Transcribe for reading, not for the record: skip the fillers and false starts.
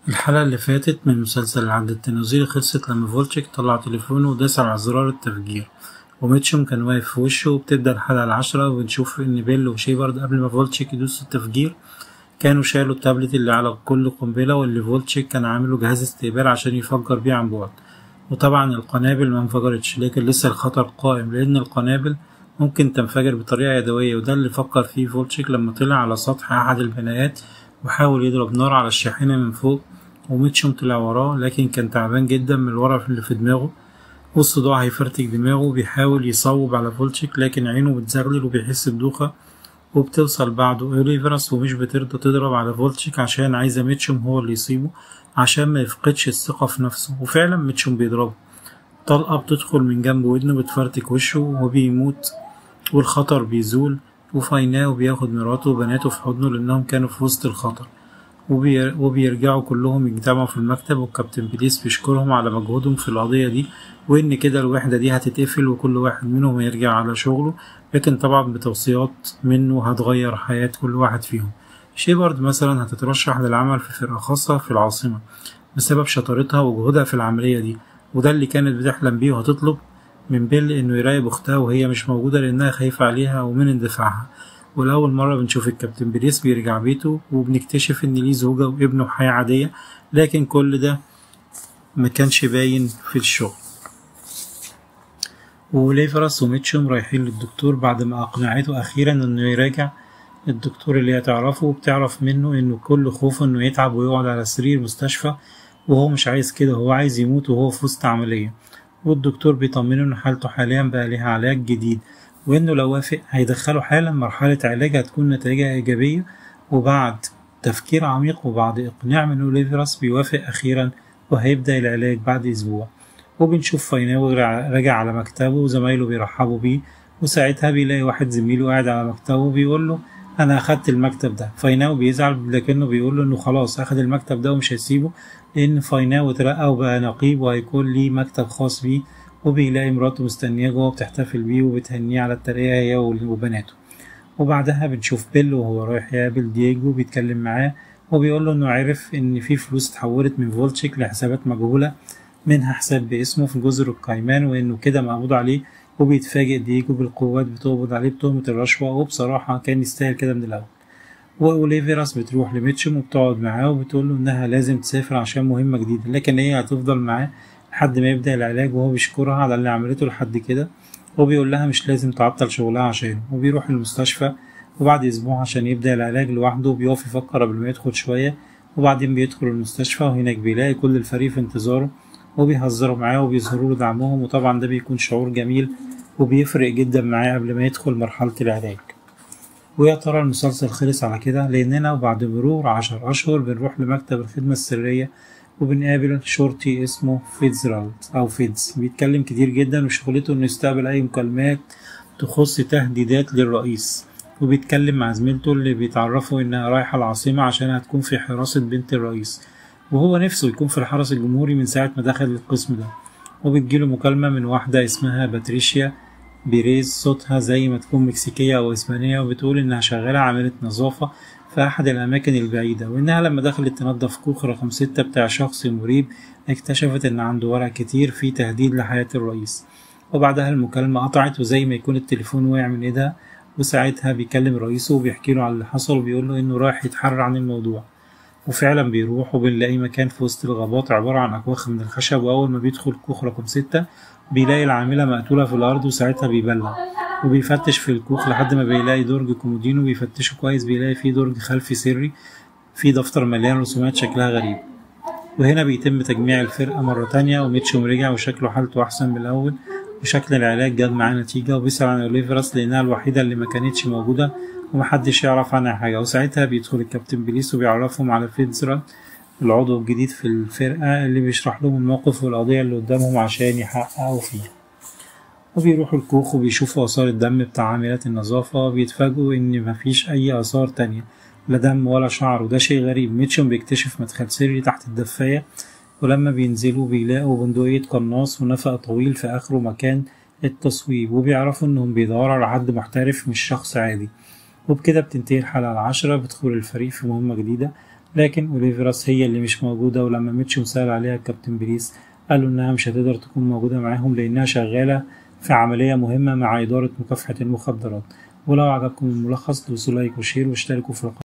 الحلقة اللي فاتت من مسلسل العد التنازلي خلصت لما فولتشيك طلع تليفونه وداس على زرار التفجير، وميتشوم كان واقف في وشه. وبتبدأ الحلقة العاشرة وبنشوف إن بيل وشيبرد قبل ما فولتشيك يدوس التفجير كانوا شالوا التابلت اللي على كل قنبلة، واللي فولتشيك كان عامله جهاز استقبال عشان يفجر بيه عن بعد. وطبعا القنابل ما انفجرتش، لكن لسه الخطر قائم لأن القنابل ممكن تنفجر بطريقة يدوية، وده اللي فكر فيه فولتشيك لما طلع على سطح أحد البنايات وحاول يضرب نار على الشاحنة من فوق، وميتشوم طلع وراه لكن كان تعبان جدا من الورق اللي في دماغه والصداع هيفرتك دماغه. بيحاول يصوب على فولتشيك لكن عينه بتزغلل وبيحس بدوخة، وبتوصل بعده أوليفرس ومش بترضى تضرب على فولتشيك عشان عايزة ميتشوم هو اللي يصيبه عشان ما يفقدش الثقة في نفسه. وفعلا ميتشوم بيضربه، طلقة بتدخل من جنب ودنه بتفرتك وشه وبيموت، والخطر بيزول. وفايناو بياخد مراته وبناته في حضنه لأنهم كانوا في وسط الخطر، وبيرجعوا كلهم يجتمعوا في المكتب، والكابتن بليس بيشكرهم على مجهودهم في القضية دي، وإن كده الوحدة دي هتتقفل وكل واحد منهم هيرجع على شغله، لكن طبعا بتوصيات منه هتغير حياة كل واحد فيهم. شيبرد مثلا هتترشح للعمل في فرقة خاصة في العاصمة بسبب شطارتها وجهودها في العملية دي، وده اللي كانت بتحلم بيه، وهتطلب من بيل إنه يراقب أختها وهي مش موجودة لأنها خايفة عليها ومن اندفاعها. ولأول مرة بنشوف الكابتن بليس بيرجع بيته، وبنكتشف إن ليه زوجة وابنه حياة عادية، لكن كل ده ما كانش باين في الشغل. وليفرس وميتشوم رايحين للدكتور بعد ما أقنعته أخيرا إنه يراجع الدكتور اللي هتعرفه، وبتعرف منه إنه كل خوفه إنه يتعب ويقعد على سرير مستشفى، وهو مش عايز كده، هو عايز يموت وهو في وسط عملية. والدكتور بيطمنه إن حالته حاليا بقى ليها علاج جديد، وإنه لو وافق هيدخله حالا مرحلة علاج هتكون نتائجها إيجابية. وبعد تفكير عميق وبعد إقناع من أوليفرس بيوافق أخيرا، وهيبدأ العلاج بعد أسبوع. وبنشوف فايناو راجع على مكتبه وزمايله بيرحبوا بيه، وساعتها بيلاقي واحد زميله قاعد على مكتبه بيقول له أنا أخدت المكتب ده. فايناو بيزعل لكنه بيقول له إنه خلاص أخد المكتب ده ومش هيسيبه، لأن فايناو اترقى وبقى نقيب وهيكون ليه مكتب خاص بيه. وبيلاقي مراته مستنياه جوه بتحتفل بيه وبتهنيه على الترقية هي وبناته. وبعدها بنشوف بيل وهو رايح يقابل دييجو، بيتكلم معاه وبيقول له إنه عرف إن في فلوس اتحولت من فولتشيك لحسابات مجهولة، منها حساب باسمه في جزر الكايمان، وإنه كده مقبوض عليه. وبيتفاجئ دييجو بالقوات بتقبض عليه بتهمة الرشوة، وبصراحة كان يستاهل كده من الأول. وأوليفيراس بتروح لميتشوم وبتقعد معاه وبتقول له إنها لازم تسافر عشان مهمة جديدة، لكن هي هتفضل معاه لحد ما يبدأ العلاج، وهو بيشكرها على اللي عملته لحد كده، وبيقول لها مش لازم تعطل شغلها عشانه. وبيروح المستشفى، وبعد أسبوع عشان يبدأ العلاج لوحده بيقف يفكر قبل ما يدخل شوية، وبعدين بيدخل المستشفى، وهناك بيلاقي كل الفريق في انتظاره وبيهزروا معاه وبيظهروا له دعمهم، وطبعا ده بيكون شعور جميل وبيفرق جدا معاه قبل ما يدخل مرحلة العلاج. ويا ترى المسلسل خلص على كده؟ لأننا وبعد مرور 10 أشهر بنروح لمكتب الخدمة السرية وبنقابل شرطي اسمه فيتزرالد أو فيتز، بيتكلم كتير جدا وشغلته إنه يستقبل أي مكالمات تخص تهديدات للرئيس. وبيتكلم مع زميلته اللي بيتعرفوا إنها رايحة العاصمة عشان هتكون في حراسة بنت الرئيس، وهو نفسه يكون في الحرس الجمهوري من ساعة ما دخل القسم ده. وبتجيله مكالمة من واحدة اسمها باتريشيا بيريز، صوتها زي ما تكون مكسيكية أو إسبانية، وبتقول إنها شغالة عاملة نظافة في أحد الأماكن البعيدة، وإنها لما دخلت تنظف كوخ رقم 6 بتاع شخص مريب اكتشفت إن عنده ورق كتير فيه تهديد لحياة الرئيس. وبعدها المكالمة قطعت وزي ما يكون التليفون وقع من إيدها، وساعتها بيكلم رئيسه وبيحكي له على اللي حصل وبيقول له إنه رايح يتحرى عن الموضوع. وفعلا بيروح وبنلاقي مكان في وسط الغابات عبارة عن أكواخ من الخشب، وأول ما بيدخل كوخ رقم 6 بيلاقي العاملة مقتولة في الأرض، وساعتها بيبلغ وبيفتش في الكوخ لحد ما بيلاقي درج كومودينو، بيفتشه كويس بيلاقي فيه درج خلفي سري فيه دفتر مليان رسومات شكلها غريب. وهنا بيتم تجميع الفرقة مرة تانية، وميتشوم رجع وشكله حالته أحسن من الأول، وشكل العلاج جاب معاه نتيجة. وبيسأل عن أوليفرس لأنها الوحيدة اللي ما كانتش موجودة ومحدش يعرف عنها حاجة. وساعتها بيدخل الكابتن بليس وبيعرفهم على فيتزرالد العضو الجديد في الفرقة اللي بيشرح لهم الموقف والقضية اللي قدامهم عشان يحققوا فيها. وبيروحوا الكوخ وبيشوفوا آثار الدم بتاع عاملات النظافة، وبيتفاجئوا إن مفيش أي آثار تانية، لا دم ولا شعر، وده شيء غريب. ميتشوم بيكتشف مدخل سري تحت الدفاية، ولما بينزلوا بيلاقوا بندقية قناص ونفق طويل في آخره مكان التصويب، وبيعرفوا إنهم بيدوروا على حد محترف مش شخص عادي. وبكده بتنتهي الحلقة 10 بدخول الفريق في مهمة جديدة لكن أوليفيراس هي اللي مش موجودة. ولما ميتشوم سأل عليها الكابتن بريس قال له إنها مش هتقدر تكون موجودة معاهم لأنها شغالة في عملية مهمة مع إدارة مكافحة المخدرات. ولو عجبكم الملخص دوسوا like و share واشتركوا في القناة.